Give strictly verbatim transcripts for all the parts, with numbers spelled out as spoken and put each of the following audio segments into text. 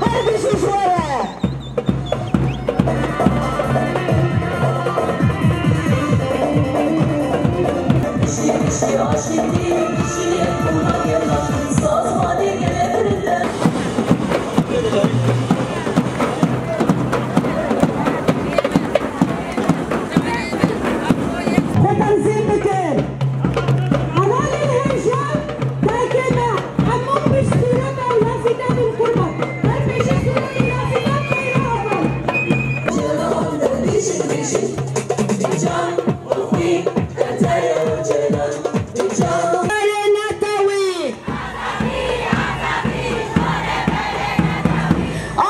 Her bijî ji we re. Xwe tenzîm bikin. Hevalên hemşa, derkê me, hemû pişt sûreta û lafîta bin qurban. Ber pêşî sûretê lafîta peyra avan. Berê netewî.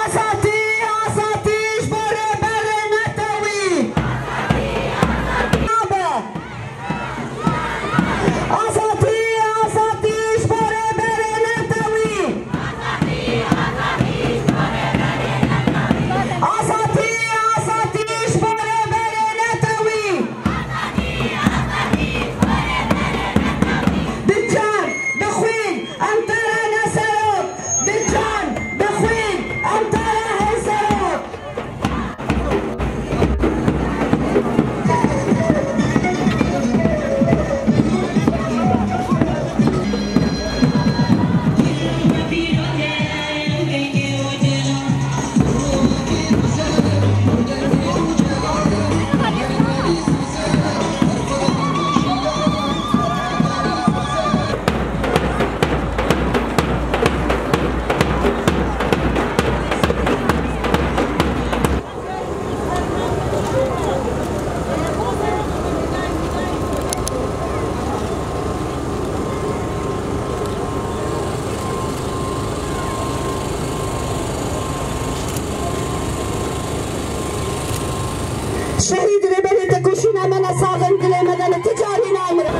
Azadî, azadî ji bo rêberê netewî. Nabe. Azadî, azadî ji bo rêberê netewî. Azadî, azadî ji bo rêberê netewî. Bi can, bi xwîn, em te re ne serok. Bi can, bi xwîn, em te re hey serok. Şehîd rêberê tekoşîna me ne sax in, dilê me de li ti carî namire.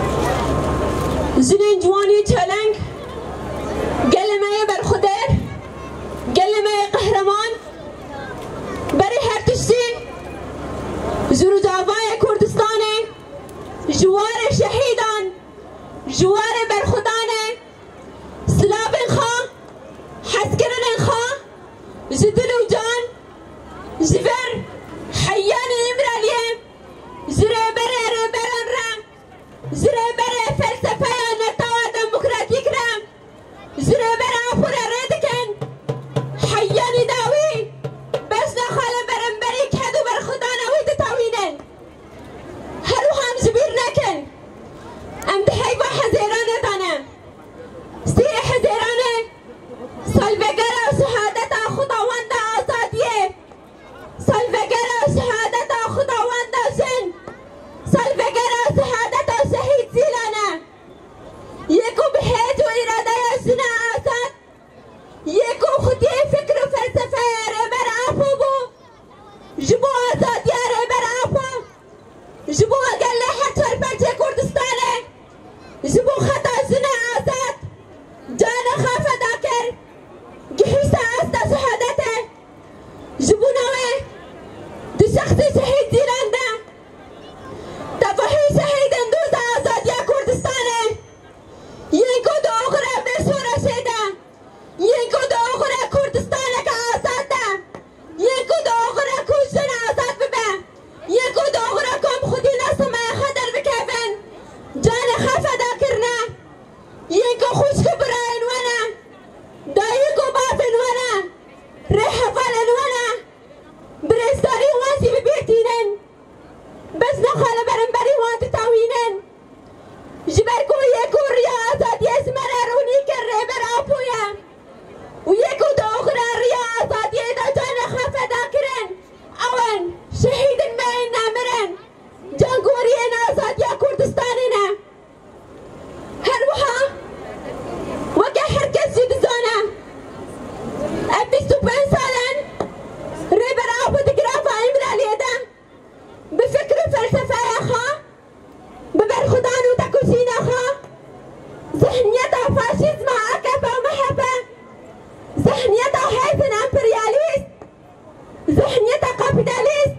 Jinên ciwanî çeleng, gelê me yê berxwedêr, gelê me yê qehreman, berê her tiştî ji Rojavayê Kurdistanê, ji warê şehîdan, ji warê berxwedanê, silavên xwe, hezkirinên xwe, ji dil û can, ji vir heyanî Îmraliyê, ji rêberê rêberan re, ji rêberê felsefeya netewa demokratîk re, ji rêbera xwe re rê dikin. Heyanî dawî bejna xwe li beramberî ked û berxwedana wî ditewînin. Her wiha em ji bîr nekin. Em di heyva Hezêranê de ne. Sê Hezêranê salvegera û şehadeta xwedawenda azadiyê. Salvegera şehadeta xwedawenda jin. Salvegera şehadeta şehîd Zîlan e. Yê ku bi hêz û îradeya jina azad, yê ku xwediyê fikr û felsefeya Rêber Apo bû, ji bo azadiya Rêber Apo, ji bo gelê her çar perçê Kurdistanê, ji bo xeta jina azad, canê xwe feda kir, gihîşte asta şehadetê. Ji bona wê di şexsê şehîd Zîlan de, tevahî şehîdên doza azadiya Kurdistanê, yên ku di oxira vê şoreşê de, yên ku di oxira Kurdistaneke azad de, yên ku di oxira ku jin azad bibe, yên ku di oxira ku em xwedî nesimaya xwe derbikevin, canê xwe feda kirine, yên ku xwişk û birayên we ne, dayik û bavên we ne, rêhevalên we ne, bi rêzdarî wan jî bi bîr tînin. Bejna xwe li beramberî wan ditewînin. Ji ber ku yê ku riya azadiyê ji me re rûnî kir Rêber Apo ye. Û yê ku di oxira Zihniyeta hêzên emperyalîst, zihniyeta kapîtalîst